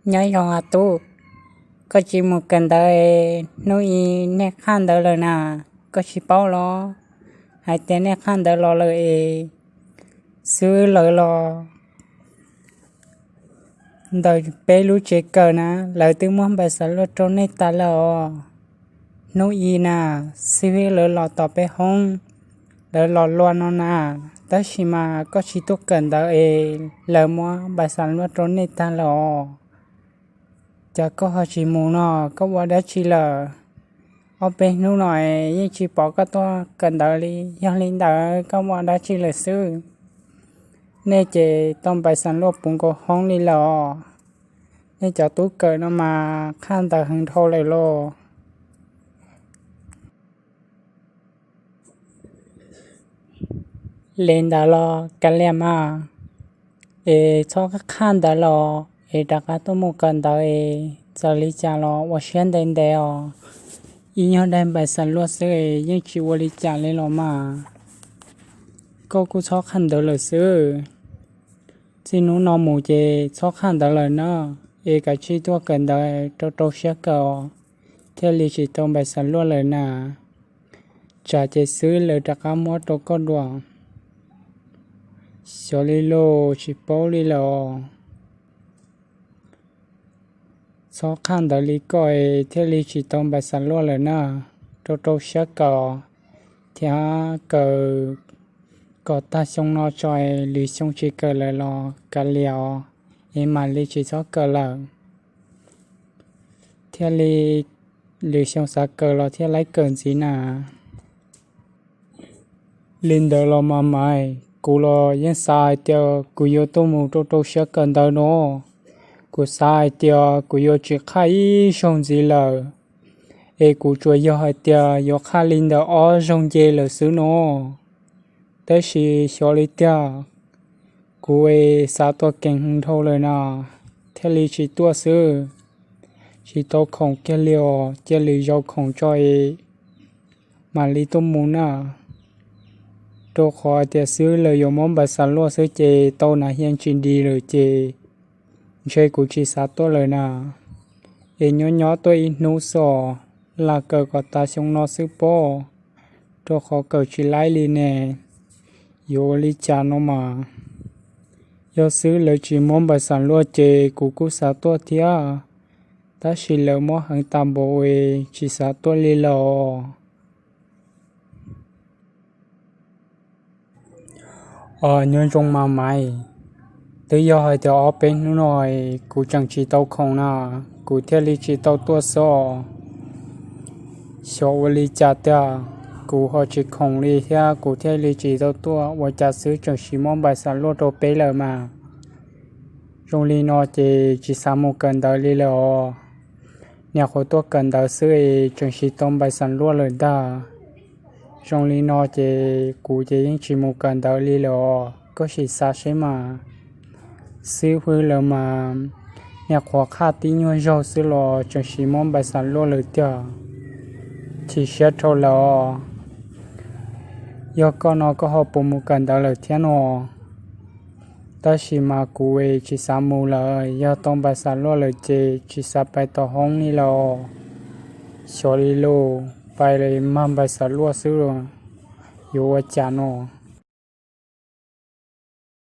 Nyob zoo a tub, koj tsis mus kawm ntawv es hnub ib nej qhaj ntawv lawm na, koj tsis paub los? Hais tias nej qhaj ntawv los lawm es xib hwb lawv los ntawm peb lub tsev kawm na, lawv twb muab npais xas luaj rau nej tas lawm os. Hnub ib na, xib hwb lawv los tom peb hoob, lawv los luaj no na, tab sis mas koj tsis tuaj kawm ntawv es lawv muab npais xas luaj rau nej tag lawm os. Cas koj ho tsis mus no, koj ua dab tsi lawm? Ob peb hnub no es yeej tsis pom koj tuaj kawm ntawv li, yog li ntawd koj ua dab tsi lawm xwb? Nej ces tau npais xas luaj puv nkaus hoob li lawm os. Nej cov tub kawm no mas qhaj ntawv heev dhau lawm lauj. Li ntawd los kav liam mas, es txhob qhaj ntawv los es rov qab tuaj mus kawm ntawv es txawm li cas los ua siab ntev ntev os. Ib nyuag daim npais xas luaj xwb es yeej tsis ua li cas li los mas. Koj kuj txhob qhaj ntawv lawm xwb. Txij hnub no mus ces txhob qhaj ntawv lawm na, es kav tsij tuaj kawm ntawv rau rau siab kawm os, thiaj li tsis tau npais xas luaj lawm na. Tsam ces xwb lawv rov qab muab rau koj dua. Xyov li lauj, tsis paub li lawm os. Txhob qhaj ntawv li koj es thiaj li tsis tau npais xas luaj lawm na. Rau rau siab kawm thiab kawm kom tag xyoo no tso, lwm xyoo tsis kawm lawm los kav liam os, es mam li tsis txhob kawm lawm. Thiaj li lwm xyoo xav kawm los thiaj li kawm ntxiv na. Li ntawd los mas mas, kuv los yeej xav hais tias kuv yuav tuaj mus rau rau siab kawm ntawv no. Kuv xav hais tias kuv yuav tsis qhaj ib zaug ntxiv lawm, es kuv tsuas yog hais tias yuav qhaj li ntawm ob zaug nce lawm xwb no. Tab sis xyov li tiag, kuv es xav tuaj keev dhau lawm na, thiaj li tsis tuaj xwb. Tsis tau khoom kiag li os, cia lwm zaus khoom tso es mam li tuaj mus na. Rau qhov tias xwb lawv yuav muab npais xas luaj xwb ces tau nas hias tsis nti lawm ces ntshe kuv tsis xav tuaj lawm na. Es nyob nyob tuaj ib hnub xwb os, lam kawm kom tas xyoo no xwb pob, rau qhov kawm tsis laib li ne. Yuav ua li cas no mas, yog xwb lawv tsis muab npais xas luaj ces kuv kuj xav tuaj thiab, tab sis lawv muab heev tas npaum es tsis xav tuaj li lawm os. Os, nyob zoo mas mas, twb yog hais tias ob peb hnub no kuv tseem tsis tau khoom na, kuv thiaj li tsis tau tuaj xwb os. Xyov ua li cas tiag, kuv ho tsis khoom li thiab kuv thiaj li tsis tau tuaj, ua cas xwb tseem sim muab npais xas luaj rau peb lawm mas. Zoo li no ces tsis xav mus kawm ntawv li lawm os. Niaj qhuav tuaj kawm ntawv xwb es tseem sim tau npais xas luaj lawm ntag. Zoo li no ces kuv ces yeej tsis mus kawm ntawv li lawm os, koj sim xav seb mas. Xib hwb lawv mas niaj qhuav qhaj tib nyuag zaug xwb los tseem sim muab npais xas luaj lawm tiag. Chim siab dhau lawm os. Yog koj no koj ho puas mus kawm ntawv lawm thiab no? Tab sis mas kuv es tsis xav mus lawm, yog tau npais xas luaj lawm ces tsis xav pais tom hoob li lawm os. Xyov li lauj, pais mag npais xas luaj xwb, yuav ua cas no?